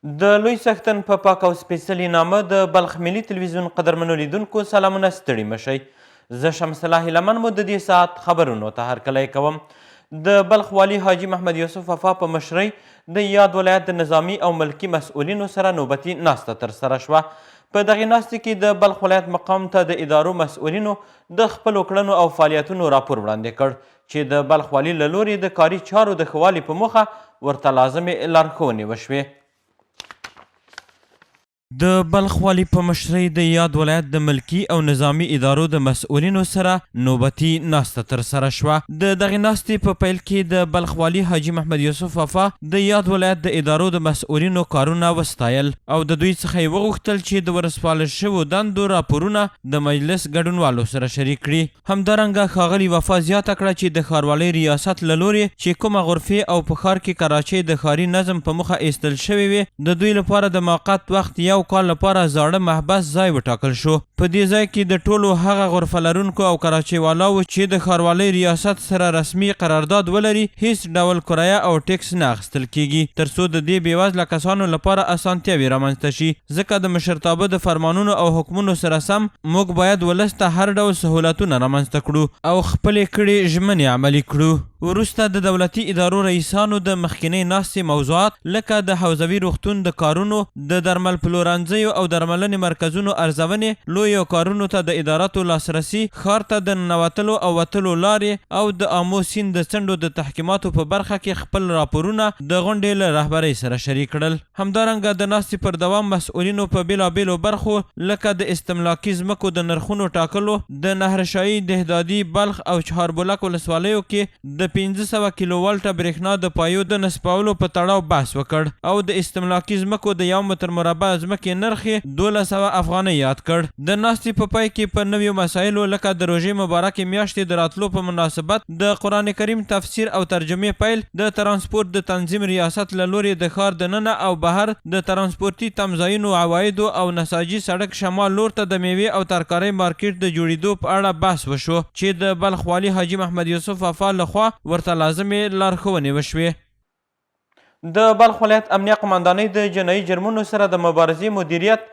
د لوی څښتن په پاک او سپېڅلي نامه د بلخ ملي تلویزیون قدرمنو لیدونکو سلامونه، ستړي مه شئ. زه شمس الله هیلمن مو د دې ساعت خبرونو ته هرکلی کوم. د بلخ والي حاجي محمد یوسف وفا په مشرۍ د یاد ولایت د نظامي او ملکي مسؤلینو سره نوبتي ناسته ترسره شوه. په دغې ناستې کې د بلخ ولایت مقام ته د ادارو مسؤلینو د خپلو کړنو او فعالیتونو راپور وړاندې کړ چې د بلخ والي له لوري د کاري چارو د ښه والي په موخه ورته لازمې لارښوونې وشوې. د بلخ والي په مشرۍ د یاد ولایت د ملکي او نظامي ادارو د مسؤلینو سره نوبتي ناسته ترسره شوه. د دغې ناستې په پیل کې د بلخ والي حاجي محمد یوسف وفا د یاد ولایت د ادارو د مسؤلینو کارونه وستایل او د دوی څخه یې وغوښتل چې د ورسپارل شوو دندو راپورونه د مجلس ګډونوالو سره شریک کړي. همدارنګه ښاغلي وفا زیاته کړه چې د ښاروالۍ ریاست له لورې چې کومه غرفې او په ښار کې کراچۍ د ښاري نظم په موخه ایستل شوې وې، د دوی لپاره د موقت وخت یو کال لپاره زاړه محبس ځای وټاکل شو. په دې ځای کې د ټولو هغه غرفه لرونکو او کراچۍ والاوو چې د ښاروالۍ ریاست سره رسمي قرارداد ولري، هیڅ ډول کرایه او ټکس نه اخیستل کیږي، تر څو د دې بېوزله کسانو لپاره اسانتیاوې رامنځته شي، ځکه د مشرتابه د فرمانونو او حکمونو سره سم موږ باید ولس ته هر ډول سهولتونه رامنځته کړو او خپلې کړې ژمنې عملي کړو. وروسته د دولتي ادارو رئیسانو د مخکینۍ ناستې موضوعات لکه د حوزوي روغتون د کارونو، د درمل پلورنځیو او درملنې مرکزونو ارزونې، لویو کارونو ته د اداراتو لاسرسي، ښار ته د ننوتلو او وتلو لارې او د آمو سیند د څنډو د تحکیماتو په برخه کې خپل راپورونه د غونډې له رهبرۍ سره شریک کړل. همدارنګه د ناستې پر دوام مسؤلینو په بېلابېلو برخو لکه د استملاکي ځمکو د نرخونو ټاکلو، د نهرشاهي، دهدادي، بلخ او چهاربولک ولسوالیو کې د 500 کیلو ولټه برېښنا د پایو د نصبولو په تړاو بحث وکړ او د استملاکي ځمکو د یو متر مربع ځمکې نرخ یې 1200 افغانۍ یاد کړ. د ناستې په پای کې په نویو مسایلو لکه د روژې مبارکې میاشتې د راتلو په مناسبت د قرآن کریم تفسیر او ترجمې پیل، د ترانسپورت د تنظیم ریاست له لورې د ښار د ننه او بهر د ترانسپورتي تمځایونو عوایدو او نساجي سړک شمال لور ته د مېوې او ترکارۍ مارکېټ د جوړېدو په اړه بحث وشو چې د بلخ والي حاجي محمد یوسف وفا له خوا ورته لازمې لارښوونې وشوې. د بلخ ولایت امنیه قوماندانۍ د جنایي جرمونو سره د مبارزې مدیریت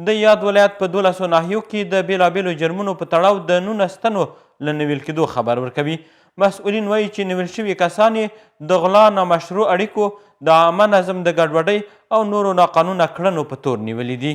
د یاد ولایت په 12 ناحیو کې د بېلابېلو جرمونو په تړاو د 19 تنو له نیول کېدو خبر ورکوي. مسؤلین وایي چې نیول شوي کسان یې د غلا، نامشروع اړیکو، د عامه نظم د ګډوډۍ او نورو ناقانونه کړنو په تور نیولي دي.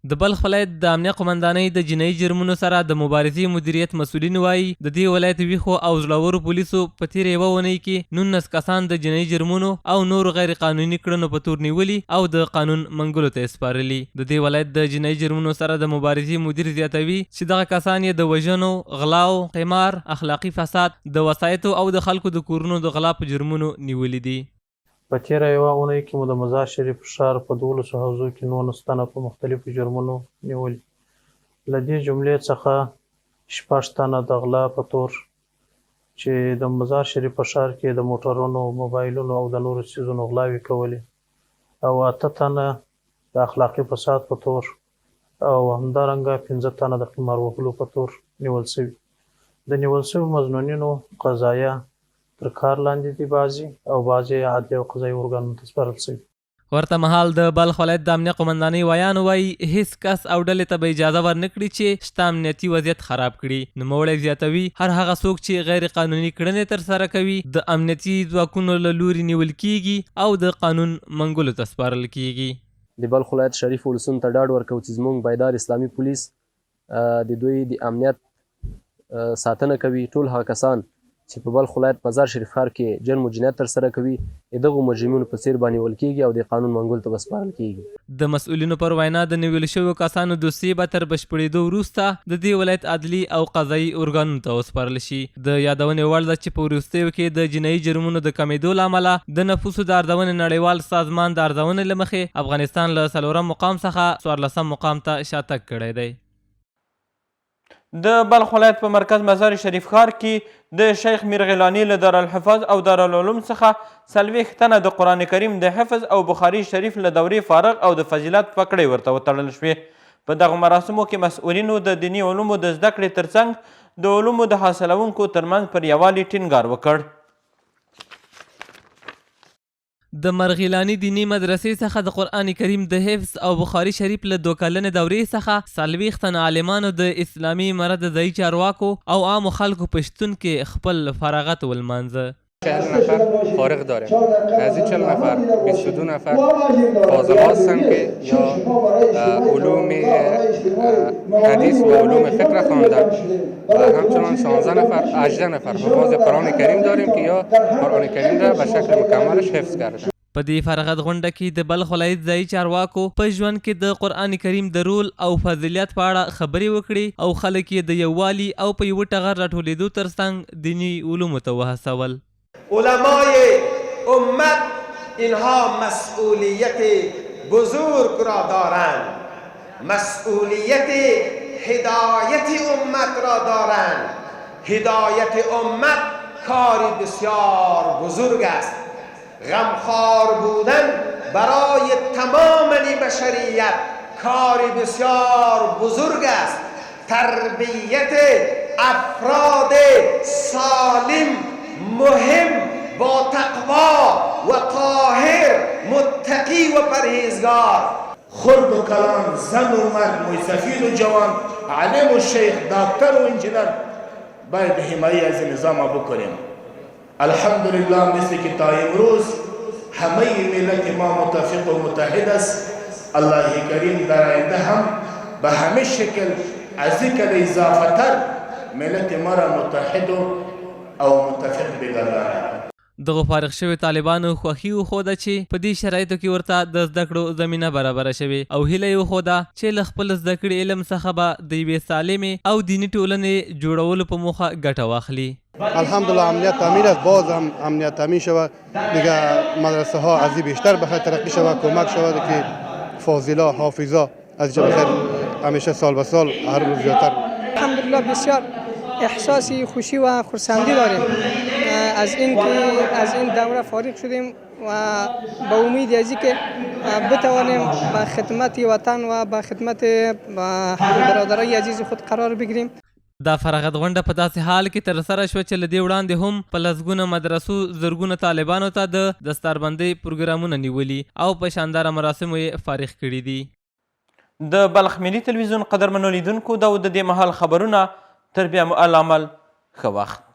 د بلخ ولایت د امنیه قومندانۍ د جنایي جرمونو سره د مبارزې مدیریت مسؤلین وايي، د دې ولایت ویښو او زړورو پولیسو په تېره یوه اونۍ کې 19 کسان د جنایي جرمونو او نورو غیر قانوني کړنو په تور نیولي او د قانون منګولو ته یې سپارلي. د دې ولایت د جنایي جرمونو سره د مبارزې مدیر زیاتوي چې دغه کسان یې د وژنو، غلاو، قمار، اخلاقي فساد، د وسایطو او د خلکو د کورونو د غلا په جرمونو نیولي دي. په تېره یوه اونۍ کې مو د مزار شریف ښار په 12 حوزو کې 19 تنه په مختلفو جرمونو نیولي. له دې جملې څخه شپږ تنه د غلا په تور چې د مزار شریف په ښار کې د موټرونو، موبایلونو او د نورو څیزونو غلاوې کولې او اته تنه د اخلاقي فساد په تور او همدارنګه پنځه تنه د قمار وهلو په تور نیول شوي. د نیول شویو مظنونینو قضایه تر کار لاندې دي بعضې او بعضې یې عدلي او قضايي ارګانونو ته سپارل شوي. ورته مهال د بلخ ولایت د امنیه قومندانۍ ویاند وايي، هیڅ کس او ډلې ته به اجازه ورنه کړي چې شته امنیتي وضعیت خراب کړي. نوموړی زیاتوي، هر هغه څوک چې غیر قانوني کړنې ترسره کوي، د امنیتي ځواکونو له لوري نیول کېږي او د قانون منګولو ته سپارل کېږي. د بلخ ولایت شریفو ولسونو ته ډاډ ورکوو چې زموږ بیدار اسلامي پولیس د دوی د امنیت ساتنه کوي. ټول هغه کسان چې په بلخ ولایت مزار شریف ښار کې جرم و جنایت ترسره کوي، د دغو مجرمینو په څیر به نیول کیږي او د قانون منګول ته به سپارل کیږي. د مسؤلینو پر وینا د نیول شویو کسانو دوسیې به تر بشپړېدو وروسته د دې ولایت عدلي او قضايي ارګانونو ته وسپارل شي. د یادونې وړ ده چې په وروستیو کې د جنایي جرمونو د کمېدو له امله د نفوسو د ارزونې نړیوال سازمان د ارزونې له مخې افغانستان له څلورم مقام څخه څوارلسم مقام ته شاتګ کړی دی. د بلخ ولایت په مرکز مزار شریف ښار کې د شیخ میرغیلاني له دارالحفاظ او دارالعلوم څخه 40 تنه د قرآن کریم د حفظ او بخاري شریف له دورې فارغ او د فضیلت پکړۍ ورته وتړل شوې. په دغو مراسمو کې مسؤلینو د دیني علومو د زده کړې ترڅنګ د علومو د حاصلوونکو ترمنځ پر یووالي ټینګار وکړ. د مرغیلاني دیني مدرسې څخه د قرآن کریم د حفظ او بخاري شریف له دوه کلنې دورې څخه 40 تنه عالمانو د اسلامي امارت د ځايي چارواکو او عامو خلکو په شتون کې خپل فراغت ولمانځه. 40 نفر فارغ داریم. از این 40 نفر 22 نفر فاضل هستند که یا علوم حدیث و علوم فقه خواندن و همچنان 16 نفر 18 نفر حفاظ قرآن کریم داریم که یا قرآن کریم را به شکل مکملش حفظ کردن. په دې فراغت غونډه کې د بلخ ولایت ځايي چارواکو په ژوند کې د قرآن کریم د رول او فضیلت په اړه خبرې وکړې او خلک یې د یووالي او په یوه ټغر راټولېدو ترڅنګ دیني علومو ته وهڅول. علمای امت اینها مسئولیت بزرگ را دارند، مسئولیت هدایت امت را دارند. هدایت امت کاری بسیار بزرگ است. غمخوار بودن برای تمام بشریت کاری بسیار بزرگ است. تربیت افراد سالم مهم با تقوا و طاهر متقی و پرهیزگار. خرد و کلان، زن و مرد، موی سفید و جوان، عالم و شیخ، دکتر و انجینر باید حمایه از نظام بکنیم. الحمدلله مثل که تا امروز همه ملت ما متفق و متحد است. الله کریم در آینده هم به همه شکل از این کده اضافه تر ملت ما را متحد او متفق بګرداند. دغو فارغ شویو طالبانو خوښي وښوده چې په دې شرایطو کې ورته د زده کړو زمینه برابره شوې او هیله یې وښوده چې له خپل زده کړي علم څخه به د یوې سالمې او دیني ټولنې جوړولو په موخه ګټه واخلي. الحمدلله امنیت تامین است، باز هم امنیت تامین شود، دیگه مدرسه ها از این بیشتر بخیر ترقی شود، کمک شود که فاضلا حافظا از اینجا بخیر همیشه سال به سال هر روز زیادتر. الحمدلله بسیار احساسی خوشی و خرسندی داریم از اینکه از این دوره فارغ شدیم و با امید از اینکه بتوانیم به خدمت وطن و به خدمت برادرای عزیز خود قرار بگیریم. دا فراغت غونډه په داسې حال کې ترسره شوه چې له دې وړاندې هم په لسګونه مدرسو زرګونه طالبانو ته د دستاربندۍ پروګرامونه نیولي او په شانداره مراسمو یې فارغ کړي دي. د بلخ ملي تلویزیون قدرمنو لیدونکو، دا و د دې مهال خبرونه. تر بیا مو الله مل، ښه وخت.